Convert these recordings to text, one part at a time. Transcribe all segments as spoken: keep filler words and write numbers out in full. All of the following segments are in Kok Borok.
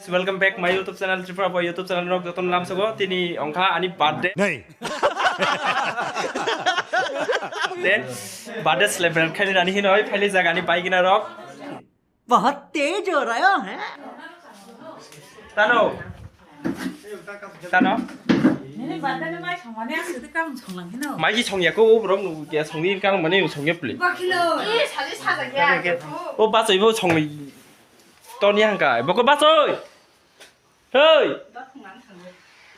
Welcome back my YouTube channel, Tripura Boy YouTube channel rok jotono lamsogo. Tini ongkha ani birthday. Nei. Then birthday celebrate khainani hinoi phaili jagani baigina rok. बहुत तेज हो रहा है। Tano. Tano. Nini birthday ni mai songmani ang sidi kam songlang hino. Mai ki songya ko borok nu kya songni kang mani songya pli. Bakilo. Ih, sadi saja kya. O bachoi bo songni. Toni hangkai. Boko bachoi. Hei.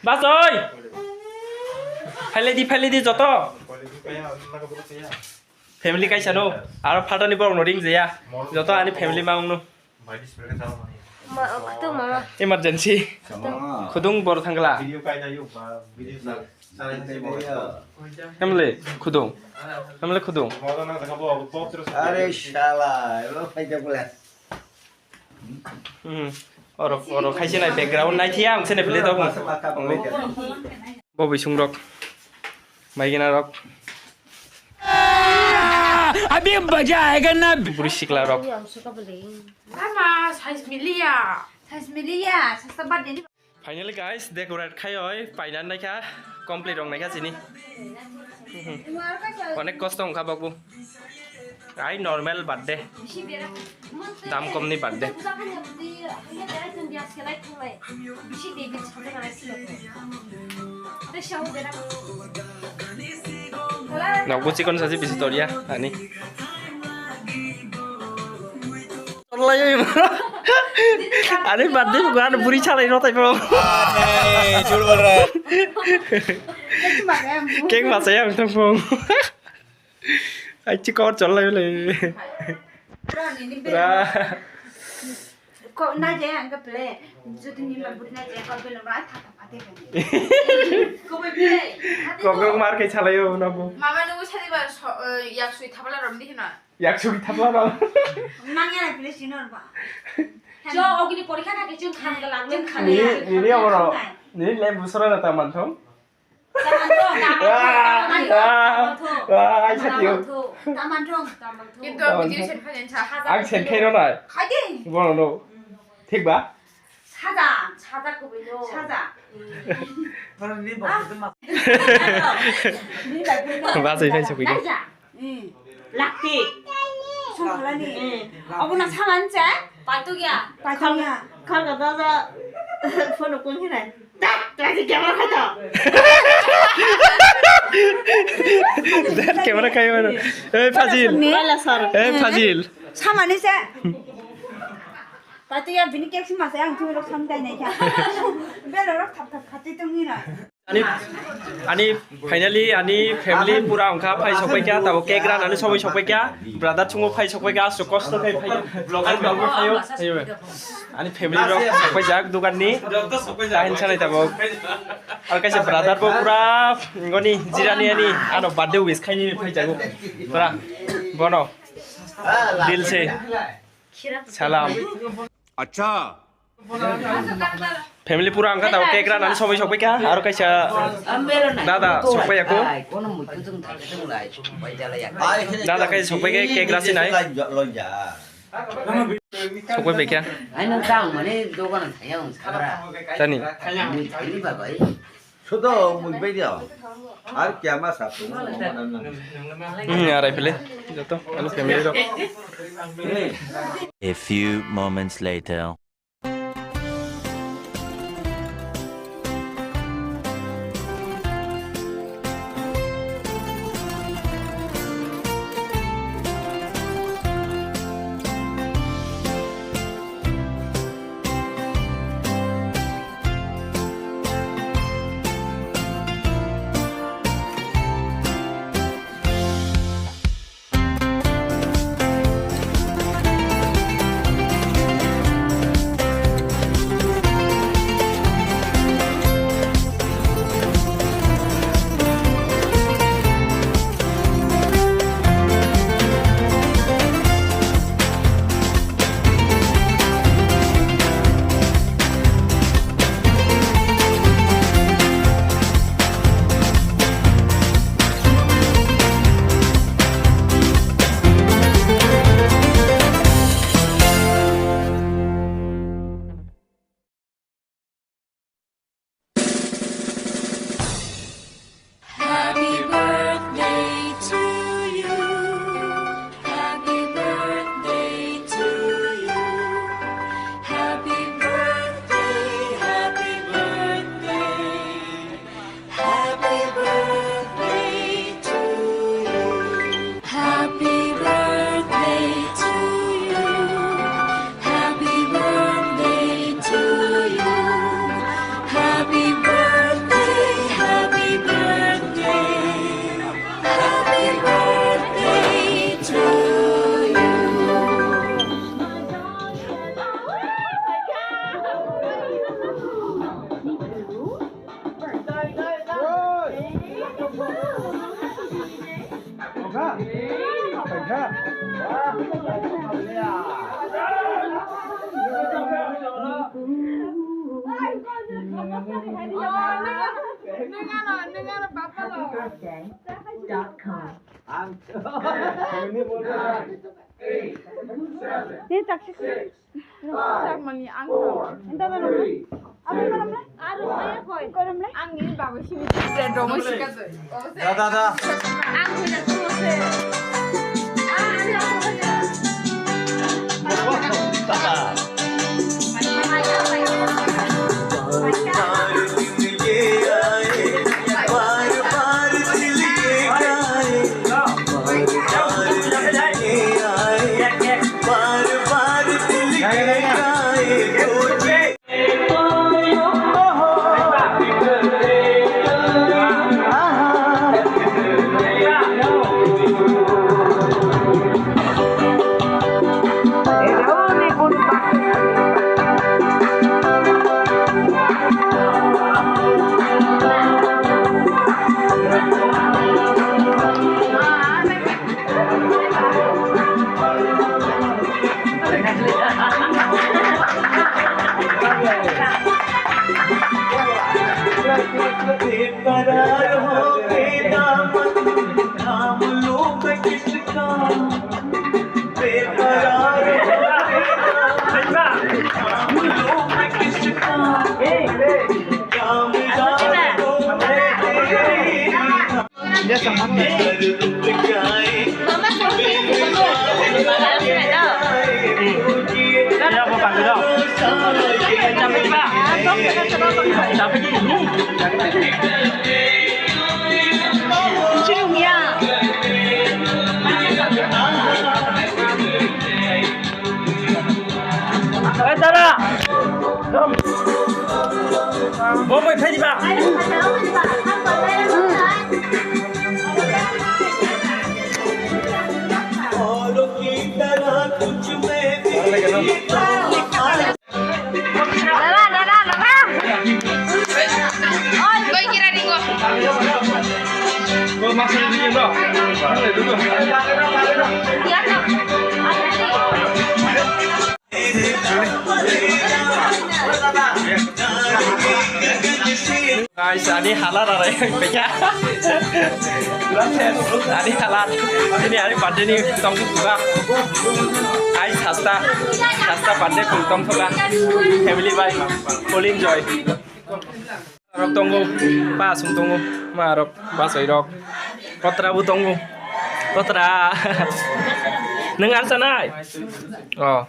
Bachoi. Phailai di, phailai di joto. Family kaisa no, aro phatani borok no ring jaya. Joto ani family ma wngno. Ma, o, khudung mama. Emergency. Khudung bor thangla. Family khudung. Family khudung. Are shala, elo phaida bole. Hmm. Oro, oro khaise nai background nai thiya ang sene bile tabung. Bo bisung rok. Maigena rok. Abhi maja aayega na. Buri sikla rok. Ama, size miliya. Size miliya, sasta birthday ni. Finally guys, decorate khai oi, paina naikha, complete rong naikha sini. Onek kosto wngkha babu. Ai normal birthday. Dam komni birthday. Nokbo chikon sachi bisi toria ani. Ani birthday bukan buri chalai rotai po. Ani, jur bol raha hai. Cake masaya ang tong po. Ai, chi kor chol lai le. Pura ni ni pura. Ko na je ang ka ple. Jodi ni ma buri na je ka ple ma tha tha pate ka ni. Ko be ple. Ko ko mar ke chalayo na bo. Mama nu sadi ba yak sui thabala rom di na. Yak sui thabala rom. Mang ya ple sinor ba. Jo ogni porikha na ke chung khan ga lang chung khan. Ni ni ni oro. Ni le busara na ta man thong. Wah, wah, wah, ai satio. Kintu video sen khajen sa hajar. Ang sen khairo nai. Khaidi. Bono no. Thik ba? Saja, saja kubui no. Saja. Ba sai sai sokoi. Lakti. Songkhalani. Obo na saman cha? Paitukya. Paitukya. Khal ga da da. Phone kun hinai. Dak, dak, camera khai to. Dak, camera khai mano. Eh, Fazil. Ni? Eh, Fazil. Samani se. Paitukya bini kek sima se ang thumi rok samtai nai kha. Bero rok thap thap khati tong hinai. Ani, ani finally ani family pura wngkha phai sokpaikha, tabo cake ranani somoi sokpaikha, brother chungo phai sokpaikha, aswk kosto khai phai, vlog ani bagwi phaio, phaio. Ani family rok sokpaijak dogan ni, kahin sanai tabo. Ar kaisa brother bo pura ngoni jirani ani, ano birthday wish khaini phaijago. Pura, bono, dil se. Salam. Acha. Family pura wngkha tabo cake ranani somoi sokpaikha, aro kaisa dada sokpaiya ko. Dada kaisa sokpaikha cake rasinai. Sokpaipaikha. Tani. Sudo mui bai dia. Ar kya ma sa tu. Hmm, arai pele. Joto, alo family rok. A few moments later. Dot com. Ni tak sih. Tak mani ang. Ento ba nang. Apa korom le? Korom le? Ang ni babu sini. Da, da, da. Ang punya tuh. बेकरार होके दामन थाम लूं मैं किसका, बेकरार होके दामन थाम लूं मैं किसका, जामदार हो मेरे Oi, dada. Bo bai phai diba. Dada, dada, dada. Oi, koi kira ringo. Iya, Kak. Guys, ani halar arai pekya. Ani halar. Ini ani birthday ni tong suka. Ai sasta, sasta birthday pun tong suka. Family bai full enjoy. Rok tongo, pa sung tongo, ma rok, ba soi rok. Kotra bu tongo. Kotra. Neng arsa nai? Oh.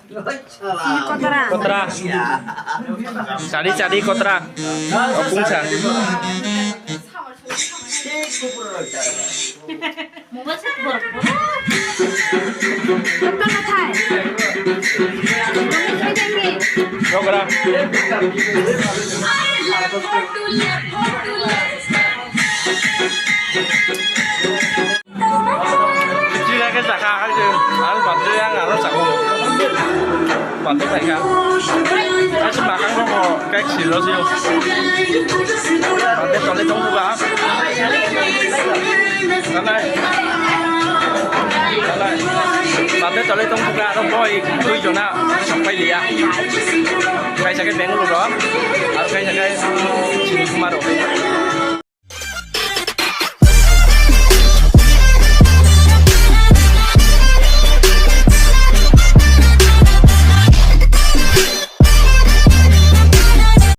Kotra. Kotra. Chadi chadi kotra. Opung sa. Program. Chira ke saka hai je, ang bante yang aro sako. Bante paika. Asi makang ko kai silo sio. Bante tole tong buka. Tanai. Tanai. Bante tole tong buka aro boy dui jona sampai liya. Kai sake Bangalore ro. Aro kai sake Kumaro.